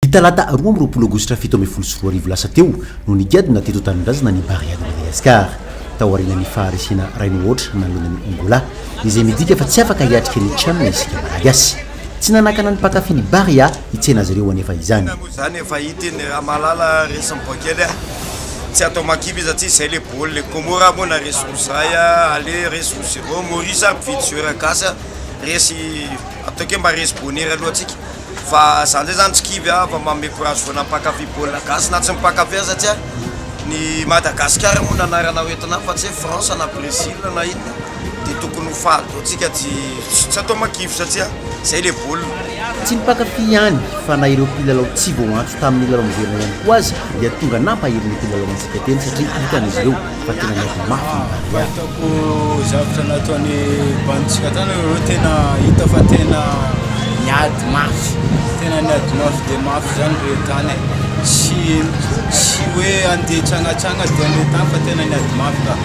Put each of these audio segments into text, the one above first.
Ny talata 22 aogositra 2017 lasa teo no nigadona teto an-tanindrazana ny Barea de Madagascar, taorian'ny faharesena iray no aotra nanoloana an'i Angola, izay midika fa tsy afaka hiatrika ny Chan isika Malagasy. Tsy nanakana ny mpankafy ny Barea hitsena azy ireo anefa izany. Inona moa zany efa hita iny Ramalala resy ny boakely a! Tsy atao makivy izy satria zay le baolina e! Comores moa naresy roa iray a, aller resy roa zéro, Maurice ary mpividy joueur gasy a, resy ataoko hoe mba resy bonheur aloha tsika fa za ndray zany tsy kivy a fa manome courage foana ny mpankafy baolina gasy na tsy ny mpankafy aza satria ny Madagasikara moa no anarana hoentina fa tsy hoe France na Brésil na inona de tokony ho faly daholo tsika tsy tsy atao makivy satria zay le baolina. Tsy ny mpankafy ihany fa na ireo mpilalao tsy voaantso tamin'ny lalao miverina ihany koa aza dia tonga nampahery ny mpilalao antsika teny satria hitan'izy ireo fa tena niady mafy ny Barea. Fahitako zavatra nataony banditsika tany ireo tena hita fa tena niady mafy, tena niady mafy dia mafy zany ireo tany e, tsy tsy hoe andeha hitsangatsanga dia andeha tany fa tena niady mafy ka.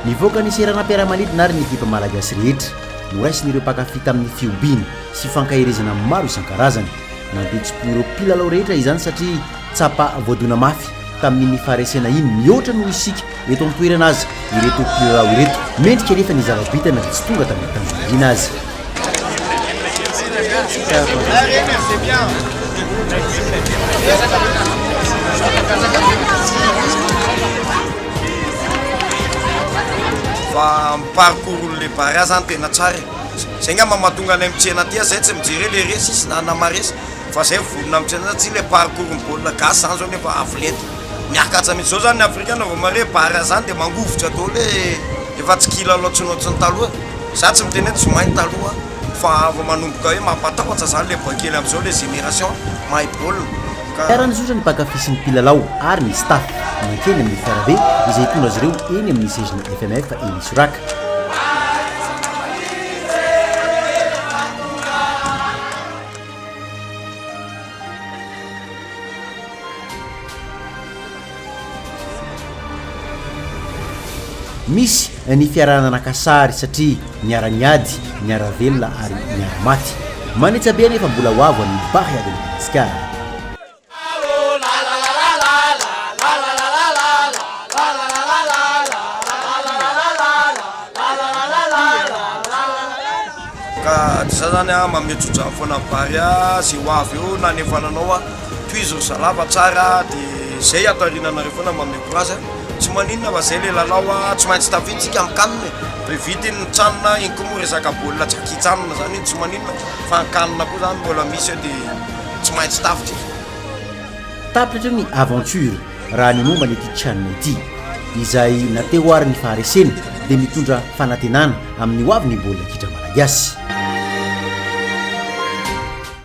Nivoaka ny seranam-piaramanidina ary ny ekipa malagasy rehetra. Noraisin'ireo mpankafy tamin'ny fihobiana sy fankaherezana maro isan-karazany. Nampihetsi-po ireo mpilalao rehetra izany satria tsapa voadona mafy tamin'iny faharesena iny mihoatra noho isika eto an-toerana aza ireto mpilalao ireto. Mendrika anefa ny zava-bita na dia tsy tonga tamin'ny tanjona iriana aza. Fa ny parcours le Barea zany tena tsara e, zay ngamba mahatonga anay mitsena aty, zay tsy mijery hoe le resy izy na na maresy fa zay vonona mitsena satria le parcours ny baolina gasy zany zao nefa avo lenta, miakatra mihitsy zao zany ny afrikana vao mahare Barea zany de mangovitra daholo hoe efa tsy kilalao tsy ohatry ny taloha, za tsy miteny hoe tsy mahay ny taloha fa vao manomboka hoe mampatahotra zany le boay kely amizao le génération mahay baolina. Niara-nizotra ny mpankafy sy ny mpilalao ary ny staff nankeny amin'ny fiarabe izay hitondra azy ireo eny amin'ny siège-n'ny FMF eny Isoraka. Misy ny fiarahana naka sary satria niara-niady, niara-velona ary niara-maty. Manetsa be anefa mbola ho avy ho an'ny Barea de Madagascar. Ka de za zany a manome tsodrano foana ny Barea ze ho avy eo na ny efa nanao a tohizo ry zalahy fa tsara de zay ato aoriananareo foana manome courage a tsy maninona fa zay le lalao a tsy maintsy tafita tsika am can e de vita iny ny can iny koa moa resaka baolina tsy ankitsanina zany iny tsy maninona fa ny can koa zany mbola misy eo de tsy maintsy tafitra e. Tapitra hatreo ny aventure raha ny momba an'ity can ity. Izay na teo ary ny faharesena dia mitondra fanantenana amin'ny ho avin'ny baolina kitra malagasy.